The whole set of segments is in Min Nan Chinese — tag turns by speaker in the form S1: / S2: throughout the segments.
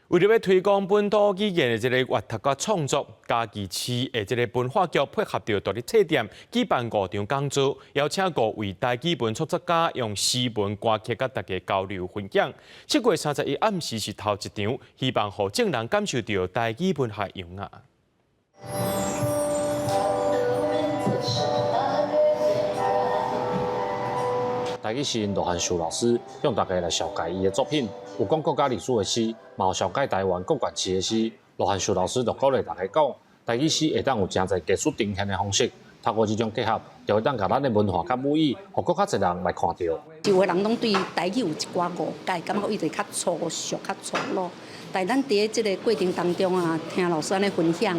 S1: 為著欲推廣本土語言的這個閱讀佮創作，嘉義市的這個文化局配合著獨立冊店舉辦五場講座，邀請五位台語文創作家用詩文歌曲佮大家交流分享。7月31暗時是頭一場，希望予眾人感受著台語文學優雅。
S2: 台語詩人羅漢壽老師向大家來紹介伊的作品，有講國家歷史的詩，嘛有紹介台灣各縣市的詩。羅漢壽老師就鼓勵大家講，台語詩會當有誠濟藝術呈現的方式，透過這種結合，就會當共咱的文化佮母語，予閣較濟人來看著。
S3: 有的人攏對台語有一寡誤解，感覺伊就較粗俗、較粗魯。但咱佇這個過程當中啊，聽老師按呢分享，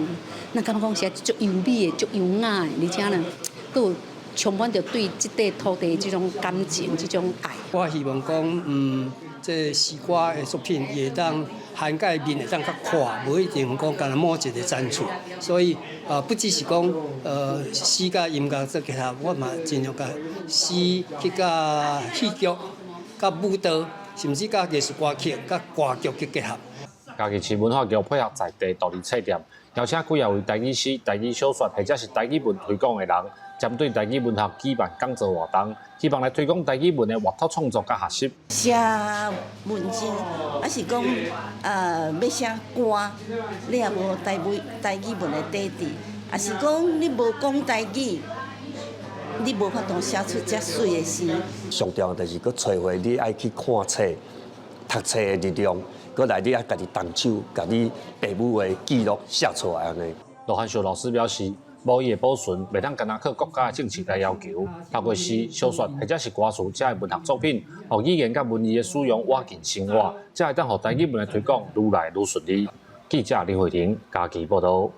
S3: 咱感覺講是足優美的、足優雅的，而且呢，閣有充滿著對這塊土地的這種感情、這種愛。
S4: 我希望講，這詩歌的作品會當涵蓋面會當較闊，無一定講干焦某一個層次。所以，不只是講，詩佮音樂做結合，我嘛盡量共詩去佮戲劇、佮舞蹈，甚至佮藝術歌曲、佮歌劇去結合。
S2: 嘉義市文化局配合在地獨立冊店，邀請幾仔位台語詩、台語小說或者是台語文推廣的人，針對台語文學舉辦講座活動，希望來推廣台語文的閱讀創作佮學習。
S5: 寫文章，抑是講欲寫歌，你也無台語文的底底，抑是講你無講台語，你無法度寫出遮媠的詩。
S6: 上重要就是閣揣回你愛去看冊、讀冊的力量，閣來你愛家己動手，共你爸母的記錄寫出來按呢。
S2: 羅漢壽老師表示，母語的保存袂當干焦靠國家的政策來要求，透過詩、小說或者是歌詞這的文學作品，予語言佮文字的使用倚近生活，才會當予台語文的推廣愈來愈順利。記者林慧婷嘉義報導。